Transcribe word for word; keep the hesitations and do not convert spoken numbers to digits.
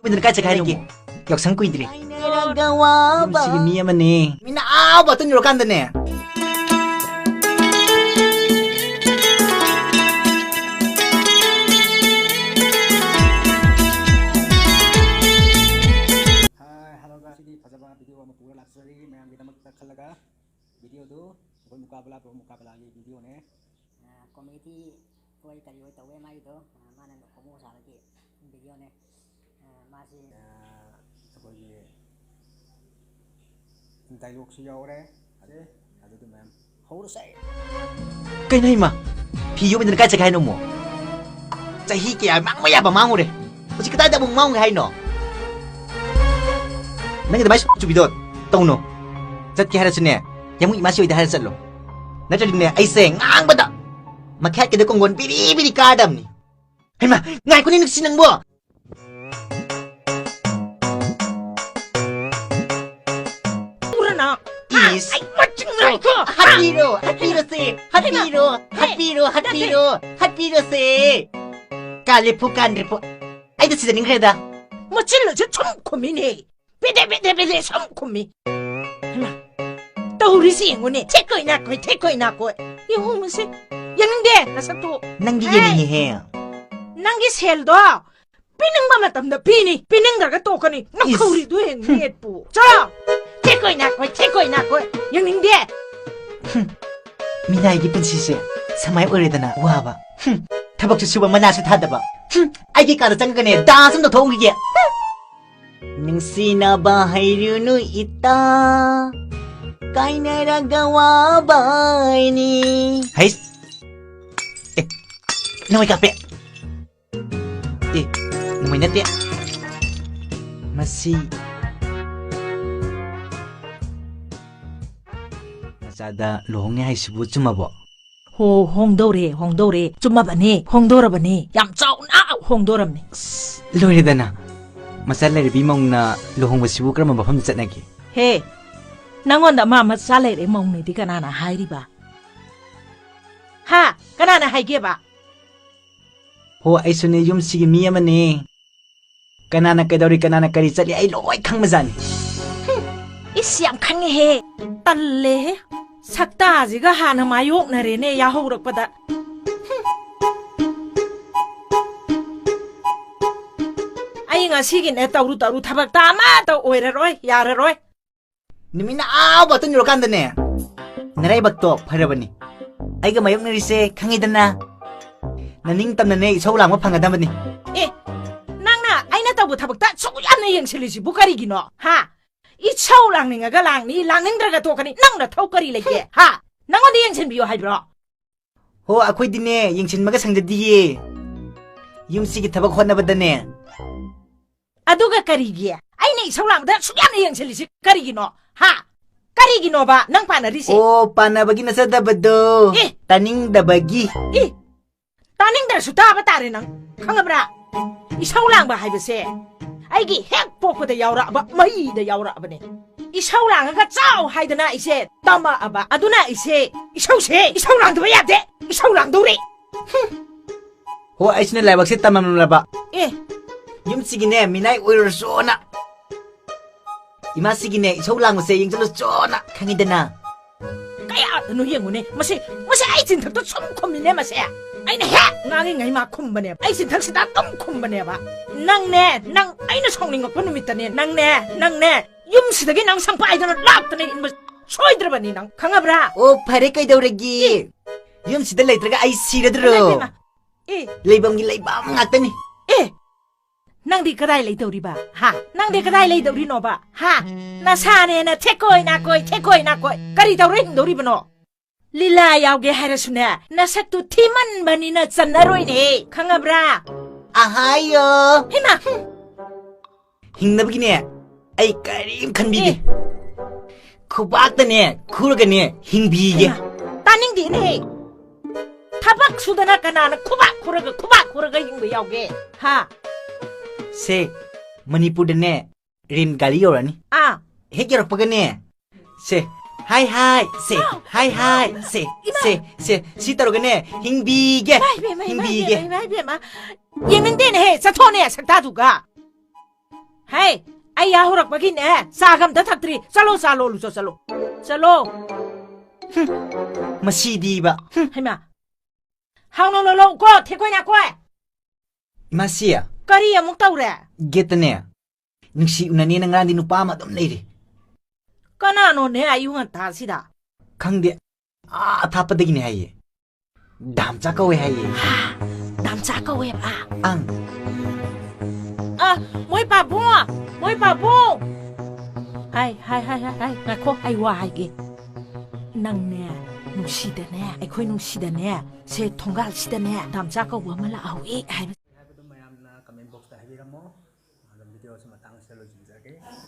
ꯃꯤꯅ ꯀꯥꯏ ꯆꯠꯈ꯭ꯔꯦ ꯍꯥꯏꯅꯣ? ꯌꯥꯎꯁꯪ ꯀꯨꯏꯗ꯭ꯔꯦ꯫ ꯌꯨꯝꯁꯤꯒꯤ ꯃꯤ ꯑꯃꯅꯦ꯫ ꯃꯤꯅ ꯑꯥ ꯕꯇꯟ ꯌꯧꯔꯀꯥꯟꯗꯅꯦ꯫ Hi, hello guys. ꯉꯁꯤꯗꯤ ꯐꯖꯕ video ꯑꯃ ꯄꯨꯔ ꯂꯥꯛꯆꯔꯤ ꯃꯌꯥꯝꯒꯤꯗꯃꯛꯇ ꯈꯜꯂꯒ꯫ Videoꯗꯨ ꯑꯩꯈꯣꯏ ꯃꯨꯀꯥꯕꯂꯥ ꯕ꯭ꯔꯣ ꯃꯨꯀꯥꯕꯂꯥꯒꯤ videoꯅꯦ꯫ ꯑ, comedy ꯑꯣꯏ ꯀꯔꯤ ꯑꯣꯏ ꯇꯧꯋꯦ ꯃꯥꯒꯤꯗꯣ꯫ ꯑ, ꯃꯥꯅ ꯅꯣꯛꯐꯝ ꯁꯥꯕꯒꯤ videoꯅꯦ꯫ ꯑ, ꯃꯥꯁꯤ ꯑ, ꯑꯩꯈꯣꯏꯒꯤ dialogueꯁꯨ ꯌꯥꯎꯔꯦ꯫ ꯑꯗꯨ, ꯑꯗꯨꯗꯤ ꯃꯌꯥꯝ ꯍꯧꯔꯁꯦ꯫ ꯀꯩꯅꯣ ꯏꯃꯥ? ꯐꯤ ꯌꯣꯝꯃꯤꯗꯅ ꯀꯥꯏ ꯆꯠꯀꯦ ꯍꯥꯏꯅꯣ ꯑꯃꯨꯛ? ꯆꯍꯤ ꯀꯌꯥ ꯃꯥꯡꯕ ꯌꯥꯕ ꯃꯥꯡꯉꯨꯔꯦ꯫ ꯍꯧꯖꯤꯛ ꯀꯗꯥꯏꯗ ꯑꯃꯨꯛ ꯃꯥꯡꯉꯨꯒꯦ ꯍꯥꯏꯅꯣ? ꯅꯪꯒꯤ ꯑꯗꯨꯃꯥꯏ ꯆꯨꯕꯤꯗꯣ ꯇꯧꯅꯨ꯫ ꯆꯠꯀꯦ ꯍꯥꯏꯔꯁꯨꯅꯦ, ꯌꯥꯝꯕꯨꯡ ꯏꯃꯥꯁꯤ ꯑꯣꯏꯗ ꯍꯥꯏꯔ ꯆꯠꯂꯣ꯫ ꯅꯠꯇ꯭ꯔꯗꯤꯅꯦ, ꯑꯩꯁꯦ ꯉꯥꯡꯕꯗ ꯃꯈ꯭ꯌꯥꯠꯀꯤꯗ ꯀꯣꯡꯒꯣꯟ ꯕꯤꯔꯤ ꯕꯤꯔꯤ ꯀꯥꯔꯗꯕꯅꯤ꯫ ꯍꯩꯃꯥ, ꯉꯥꯏꯈꯣꯅꯦ ꯅꯨꯡꯁꯤ ꯅꯪꯕꯣ꯫ ꯎꯔꯅ꯫ ꯏꯁ꯫ ꯑꯩ ꯃꯆꯤꯡ ꯂꯥꯏꯀꯣ꯫ ꯍꯥꯠꯄꯤꯔꯣ, ꯍꯥꯠꯄꯤꯔꯣꯁꯦ, ꯍꯥꯠꯄꯤꯔꯣ, ꯍꯥꯠꯄꯤꯔꯣ, ꯍꯥꯠꯄꯤꯔꯣ, ꯍꯥꯠꯄꯤꯔꯣꯁꯦ꯫ ꯀꯥꯂꯦꯐꯨ ꯀꯥꯟꯗ꯭ꯔꯦꯐꯨ꯫ ꯑꯩꯗꯤ ꯁꯤꯖꯅꯤꯡꯈ꯭ꯔꯦꯗ꯫ ꯃꯆꯤꯟ ꯑꯁꯤ ꯁꯨꯝ ꯈꯨꯝꯃꯤꯅꯦ꯫ ꯄꯦꯗꯦ ꯄꯦꯗꯦ ꯄꯦꯗꯦ ꯁꯨꯝ ꯈꯨꯝꯃꯤ꯫ ꯍꯩꯃꯥ, ꯇꯧꯔꯤꯁꯤ ꯌꯦꯡꯉꯨꯅꯦ꯫ ꯊꯦꯛꯀꯣꯏ ꯅꯥꯀꯣꯏ, ꯊꯦꯛꯀꯣꯏ ꯅꯥꯀꯣꯏ꯫ ꯌꯦꯡꯉꯨ ꯃꯁꯤ꯫ ꯌꯦꯡꯅꯤꯡꯗꯦ ꯅꯁꯛꯇꯨ꯫ ꯅꯪꯗꯤ ꯍꯦ꯫ ꯌꯦꯡꯅꯤꯡꯉꯤꯍꯦ꯫ ꯅꯪꯒꯤ ꯁꯦꯜꯗꯣ ꯄꯤꯅꯤꯡꯕ ꯃꯇꯝꯗ ꯄꯤꯅꯤ, ꯄꯤꯅꯤꯡꯗ꯭ꯔꯒ ꯇꯣꯛꯀꯅꯤ꯫ ꯏꯁ꯫ ꯅꯈꯧꯔꯤꯗꯨ ꯍꯦꯟ ꯃꯦꯠꯄꯨ꯫ ꯆꯠꯂꯣ꯫ ꯊꯦꯛꯀꯣꯏ ꯅꯥꯀꯣꯏ, ꯊꯦꯛꯀꯣꯏ ꯅꯥꯀꯣꯏ꯫ ꯌꯦꯡꯅꯤꯡꯗꯦ꯫ ꯍꯨꯝ꯫ ꯃꯤꯅꯥꯏꯒꯤ ꯄꯨꯟꯁꯤꯁꯦ ꯁꯃꯥꯏ ꯑꯣꯏꯔꯦꯗꯅ ꯋꯥꯕ꯫ ꯍꯨꯝ꯫ ꯊꯕꯛꯁꯨ ꯁꯨꯕ ꯃꯅꯥꯁꯨ ꯊꯥꯗꯕ꯫ ꯍꯨꯝ꯫ ꯑꯩꯒꯤ ꯀꯥꯗ ꯆꯪꯉꯒꯅꯦ dance ꯑꯃ ꯇꯧꯊꯣꯛꯍꯧꯈꯤꯒꯦ꯫ ꯍꯨꯝ꯫ ꯅꯨꯡꯁꯤꯅꯕ ꯍꯩꯔꯨꯅꯨ ꯏꯇꯥ, ꯀꯥꯏꯅꯔꯒ ꯋꯥꯕꯅꯤ꯫ ꯍꯩꯁ꯫ ꯑꯦ, ꯅꯣꯡꯃꯩ ꯀꯥꯞꯄꯦ꯫ ꯑꯦ, ꯅꯣꯡꯃꯩ ꯅꯠꯇꯦ꯫ ꯃꯁꯤ ꯃꯆꯥꯗ ꯂꯨꯍꯣꯡꯅꯤ ꯍꯥꯏꯁꯤꯕꯨ ꯆꯨꯝꯃꯕꯣ? ꯍꯣ, ꯍꯣꯡꯗꯧꯔꯦ, ꯍꯣꯡꯗꯧꯔꯦ꯫ ꯆꯨꯝꯃꯕꯅꯦ, ꯍꯣꯡꯗꯧꯔꯕꯅꯦ꯫ ꯌꯥꯝ ꯆꯥꯎꯅ ꯍꯣꯡꯗꯧꯔꯕꯅꯦ꯫ ꯑꯁ, ꯂꯣꯏꯔꯦꯗꯅ꯫ ꯃꯆꯥ ꯂꯩꯔꯕꯤ ꯃꯧꯅ ꯂꯨꯍꯣꯡꯕꯁꯤꯕꯨ ꯀꯔꯝꯕ ꯃꯐꯝꯗ ꯆꯠꯅꯒꯦ? ꯍꯦ, ꯅꯪꯉꯣꯟꯗ ꯑꯃ ꯃꯆꯥ ꯂꯩꯔꯦ ꯃꯧꯅꯦꯗꯤ ꯀꯅꯥꯅ ꯍꯥꯏꯔꯤꯕ? ꯍꯥ? ꯀꯅꯥꯅ ꯍꯥꯏꯒꯦꯕ? ꯍꯣ, ꯑꯩꯁꯨꯅꯦ ꯌꯨꯝꯁꯤꯒꯤ ꯃꯤ ꯑꯃꯅꯦ꯫ ꯀꯅꯥꯅ ꯀꯩꯗꯧꯔꯤ, ꯀꯅꯥꯅ ꯀꯔꯤ ꯆꯠꯂꯤ, ꯑꯩ ꯂꯣꯏ ꯈꯪꯕꯖꯥꯠꯅꯤ꯫ ꯏꯁ, ꯌꯥꯝ ꯈꯪꯉꯦꯍꯦ꯫ ꯇꯜꯂꯦꯍꯦ꯫ ꯁꯛꯇꯥꯁꯤꯒ ꯍꯥꯟꯅ ꯃꯥꯌꯣꯛꯅꯔꯦꯅꯦ ꯌꯥꯍꯧꯔꯛꯄꯗ꯫ ꯑꯩ ꯉꯁꯤꯒꯤꯅꯦ ꯇꯧꯔꯨ ꯇꯧꯔꯨ ꯊꯕꯛꯇ ꯑꯃꯠꯇ ꯑꯣꯏꯔꯔꯣꯏ, ꯌꯥꯔꯔꯣꯏ꯫ ꯅꯨꯃꯤꯠꯅ ꯑꯥ ꯕꯥꯇꯣꯟ ꯌꯧꯔꯀꯥꯟꯗꯅꯦ, ꯅꯔꯥꯏꯕꯛꯇꯣ ꯐꯔꯕꯅꯤ꯫ ꯑꯩꯒ ꯃꯥꯌꯣꯛꯅꯔꯤꯁꯦ ꯈꯪꯉꯤꯗꯅ꯫ ꯅꯅꯤꯡ ꯇꯝꯅꯅꯦ ꯏꯁꯧ ꯂꯥꯡꯕ ꯐꯪꯒꯗꯕꯅꯤ꯫ ꯑꯦ, ꯅꯪꯅ ꯑꯩꯅ ꯇꯧꯕ ꯊꯕꯛꯇ ꯁꯨꯛ ꯌꯥꯝꯅ ꯌꯦꯡꯁꯤꯜꯂꯤꯁꯤꯕꯨ ꯀꯔꯤꯒꯤꯅꯣ? ꯍꯥ? ꯏꯁꯧ ꯂꯥꯡꯅꯤꯡꯉꯒ ꯂꯥꯡꯅꯤ, ꯂꯥꯡꯅꯤꯡꯗ꯭ꯔꯒ ꯇꯣꯛꯀꯅꯤ꯫ ꯅꯪ ꯅꯊꯧ ꯀꯔꯤ ꯂꯩꯒꯦ? ꯍꯥ? ꯅꯪꯉꯣꯟꯗ ꯌꯦꯡꯁꯤꯟꯕꯤꯌꯨ ꯍꯥꯏꯕ꯭ꯔꯣ? ꯍꯣ, ꯑꯩꯈꯣꯏꯗꯤꯅꯦ ꯌꯦꯡꯁꯤꯟꯕꯒ ꯁꯪꯖꯗꯤꯌꯦ꯫ ꯌꯨꯝꯁꯤꯒꯤ ꯊꯕꯛ ꯍꯣꯠꯅꯕꯗꯅꯦ꯫ ꯑꯗꯨꯒ ꯀꯔꯤꯒꯤ ꯑꯩꯅ ꯏꯁꯧ ꯂꯥꯡꯕꯗ ꯁꯨꯛ ꯌꯥꯝꯅ ꯌꯦꯡꯁꯤꯜꯂꯤꯁꯤ ꯀꯔꯤꯒꯤꯅꯣ? ꯍꯥ? ꯀꯔꯤꯒꯤꯅꯣꯕ ꯅꯪ ꯄꯥꯟꯅꯔꯤꯁꯦ? ꯑꯣ, ꯄꯥꯟꯅꯕꯒꯤ ꯅꯠꯆꯗꯕꯗꯣ꯫ ꯑꯦ! ꯇꯥꯅꯤꯡꯗꯕꯒꯤ꯫ ꯑꯦ! ꯇꯥꯅꯤꯡꯗ꯭ꯔꯁꯨ ꯇꯥꯕ ꯇꯥꯔꯦ ꯅꯪ, ꯈꯪꯉꯕ꯭ꯔꯥ? ꯏꯁꯧ ꯂꯥꯡꯕ ꯍꯥꯏꯕꯁꯦ ꯑꯩꯒꯤ ꯍꯦꯛ ꯄꯣꯛꯄꯗ ꯌꯥꯎꯔꯛꯑꯕ ꯃꯍꯩꯗ ꯌꯥꯎꯔꯛꯑꯕꯅꯦ꯫ ꯏꯁꯧ ꯂꯥꯡꯉꯒ ꯆꯥꯎ ꯍꯥꯏꯗꯅ ꯑꯩꯁꯦ ꯇꯝꯃꯛꯑꯕ꯫ ꯑꯗꯨꯅ ꯑꯩꯁꯦ ꯏꯁꯧꯁꯦ, ꯏꯁꯧ ꯂꯥꯡꯗꯕ ꯌꯥꯗꯦ꯫ ꯏꯁꯧ ꯂꯥꯡꯗꯧꯔꯦ꯫ ꯍꯝ꯫ ꯍꯣ, ꯑꯩꯁꯤꯅ ꯂꯥꯏꯕꯛꯁꯦ ꯇꯝꯃꯝꯂꯕ꯫ ꯑꯦ꯫ ꯌꯨꯝꯁꯤꯒꯤꯅꯦ ꯃꯤꯅꯥꯏ ꯑꯣꯏꯔꯨꯔꯁꯨꯅ꯫ ꯏꯃꯥꯁꯤꯒꯤꯅꯦ ꯏꯁꯧ ꯂꯥꯡꯕꯁꯦ ꯌꯦꯡꯁꯤꯜꯂꯨꯆꯣꯅ ꯈꯪꯉꯤꯗꯅ꯫ ꯀꯌꯥꯗꯅꯣ ꯌꯦꯡꯉꯨꯅꯦ꯫ ꯃꯁꯤ, ꯃꯁꯤ ꯑꯩ ꯆꯤꯟꯊꯛꯇ ꯁꯨꯝ ꯈꯨꯝꯃꯤꯅꯦ ꯃꯁꯦ꯫ ꯑꯩꯅ ꯍꯦꯛ ꯉꯥꯡꯉꯤꯉꯩ ꯃꯥ ꯈꯨꯝꯕꯅꯦꯕ꯫ ꯑꯩ ꯆꯤꯟꯊꯛꯁꯤꯗ ꯑꯗꯨꯝ ꯈꯨꯝꯕꯅꯦꯕ꯫ ꯅꯪꯅꯦ, ꯅꯪ ꯑꯩꯅ ꯁꯥꯎꯅꯤꯡꯉꯛꯄ ꯅꯨꯃꯤꯠꯇꯅꯦ꯫ ꯅꯪꯅꯦ, ꯅꯪꯅꯦ꯫ ꯌꯨꯝꯁꯤꯗꯒꯤ ꯅꯪ ꯁꯪꯄꯥꯏꯗꯅ ꯂꯥꯛꯇꯅ ꯏꯟꯕ ꯁꯣꯏꯗ꯭ꯔꯕꯅꯤ ꯅꯪ꯫ ꯈꯪꯉꯕ꯭ꯔꯥ? ꯑꯣ, ꯐꯔꯦ, ꯀꯩꯗꯧꯔꯒꯦ? ꯌꯨꯝꯁꯤꯗ ꯂꯩꯇ꯭ꯔꯒ ꯑꯩ ꯁꯤꯔꯗ꯭ꯔꯣ? ꯏꯃꯥ, ꯏꯃꯥ꯫ ꯑꯦ꯫ ꯂꯩꯐꯝꯒꯤ ꯂꯩꯐꯝ ꯉꯥꯛꯇꯅꯤ꯫ ꯑꯦ, ꯅꯪꯗꯤ ꯀꯗꯥꯏ ꯂꯩꯗꯧꯔꯤꯕ? ꯍꯥ? ꯅꯪꯗꯤ ꯀꯗꯥꯏ ꯂꯩꯗꯧꯔꯤꯅꯣꯕ? ꯍꯥ? ꯅꯁꯥꯅꯦꯅ ꯊꯦꯛꯀꯣꯏ ꯅꯥꯀꯣꯏ, ꯊꯦꯛꯀꯣꯏ ꯅꯥꯀꯣꯏ꯫ ꯀꯔꯤ ꯇꯧꯔ ꯍꯤꯡꯗꯧꯔꯤꯕꯅꯣ? ꯂꯤꯂꯥ ꯌꯥꯎꯒꯦ ꯍꯥꯏꯔꯁꯨꯅꯦ, ꯅꯁꯛꯇꯨ ꯊꯤꯃꯟꯕꯅꯤꯅ ꯆꯟꯅꯔꯣꯏꯅꯦ, ꯈꯪꯉꯕ꯭ꯔꯥ? ꯑꯍꯥꯌꯣ! ꯍꯩꯃꯥ! ꯍꯤꯡꯅꯕꯒꯤꯅꯦ, ꯑꯩ ꯀꯔꯤꯝ ꯈꯟꯕꯤꯗꯦ꯫ ꯑꯦ꯫ ꯈꯨꯕꯥꯛꯇꯅꯦ, ꯈꯨꯔꯒꯅꯦ, ꯍꯤꯡꯕꯤꯒꯦ꯫ ꯍꯩꯃꯥ! ꯇꯥꯅꯤꯡꯗꯦꯅꯦ! ꯊꯕꯛ ꯁꯨꯗꯅ ꯀꯅꯥꯅ ꯈꯨꯕꯥꯛ ꯈꯨꯔꯒ, ꯈꯨꯕꯥꯛ ꯈꯨꯔꯒ ꯍꯤꯡꯕ ꯌꯥꯎꯒꯦ? ꯍꯥ? ꯁꯦ, ꯃꯅꯤꯄꯨꯔꯗꯅꯦ, ꯔꯦꯟ ꯒꯥꯔꯤ ꯌꯧꯔꯛꯑꯅꯤ꯫ ꯑꯥ꯫ ꯍꯦꯛ ꯌꯧꯔꯛꯄꯒꯅꯦ, ꯁꯦ, ꯍꯥꯏ ꯍꯥꯏ, ꯁꯦ, ꯑꯥ꯫ ꯍꯥꯏ ꯍꯥꯏ, ꯁꯦ, ꯏꯃꯥ! ꯁꯦ, ꯁꯦ, ꯁꯤ ꯇꯧꯔꯒꯅꯦ, ꯍꯤꯡꯕꯤꯒꯦ, ꯏꯃꯥ ꯏꯕꯦꯝꯃ, ꯏꯃꯥ ꯍꯤꯡꯕꯤꯒꯦ꯫ ꯏꯕꯦꯝꯃ, ꯏꯃꯥ ꯏꯕꯦꯝꯃ꯫ ꯌꯦꯡꯅꯤꯡꯗꯦꯅꯦꯍꯦ, ꯆꯠꯊꯣꯛꯅꯦ ꯁꯛꯇꯥꯗꯨꯒ꯫ ꯍꯦ, ꯑꯩ ꯌꯥ ꯍꯧꯔꯛꯄꯒꯤꯅꯦ, ꯆꯥꯒ ꯑꯝꯇ ꯊꯛꯇ꯭ꯔꯤ꯫ ꯆꯠꯂꯣ, ꯆꯥ ꯂꯣꯜꯂꯨ ꯆꯣ, ꯆꯠꯂꯣ꯫ ꯆꯠꯂꯣ꯫ ꯃꯁꯤꯗꯤꯕ꯫ ꯍꯩꯃꯥ, ꯍꯥꯎꯅ ꯂꯣꯜꯂꯛꯎꯀꯣ, ꯊꯦꯛꯈꯣꯏ ꯅꯥꯈꯣꯏ꯫ ꯏꯃꯥꯁꯤ꯫ ꯀꯔꯤ ꯑꯃꯨꯛ ꯇꯧꯔꯦ? ꯒꯦꯠꯇꯅꯦ꯫ ꯅꯨꯡꯁꯤ ꯎꯅꯅꯦꯅ ꯉꯔꯥꯡꯗꯤ ꯅꯨꯄꯥ ꯑꯃ ꯑꯗꯨꯝ ꯂꯩꯔꯤ꯫ ꯀꯅꯥꯅꯣꯅꯦ ꯑꯌꯨꯛ ꯉꯟꯇꯥꯁꯤꯗ? ꯈꯪꯗꯦ꯫ ꯑꯥ, ꯑꯊꯥꯞꯄꯗꯒꯤꯅꯦ ꯍꯥꯏꯌꯦ꯫ ꯗꯥꯝꯆꯥ ꯀꯧꯋꯦ ꯍꯥꯏꯌꯦ꯫ ꯗꯥꯝꯆꯥ ꯀꯧꯋꯦꯕ? ꯑꯪ꯫ ꯑ, ꯃꯣꯏ ꯄꯥꯕꯨꯡ! ꯃꯣꯏ ꯄꯥꯕꯨꯡ! ꯍꯥꯏ, ꯍꯥꯏ, ꯍꯥꯏ, ꯍꯥꯏ, ꯍꯥꯏ, ꯉꯥꯏꯈꯣ, ꯑꯩ ꯋꯥ ꯍꯥꯏꯒꯦ꯫ ꯅꯪꯅꯦ, ꯅꯨꯡꯁꯤꯗꯅꯦ, ꯑꯩꯈꯣꯏ ꯅꯨꯡꯁꯤꯗꯅꯦ, ꯁꯦ ꯊꯣꯡꯒꯥꯜꯁꯤꯗꯅꯦ, ꯗꯥꯝꯆꯥ ꯀꯧꯕ ꯑꯃ ꯂꯥꯛꯍꯧꯏ ꯍꯥꯏꯕ꯫ ꯍꯥꯏꯕꯗꯨ ꯃꯌꯥꯝꯅ comment box ꯇ ꯍꯥꯏꯕꯤꯔꯝꯃꯣ꯫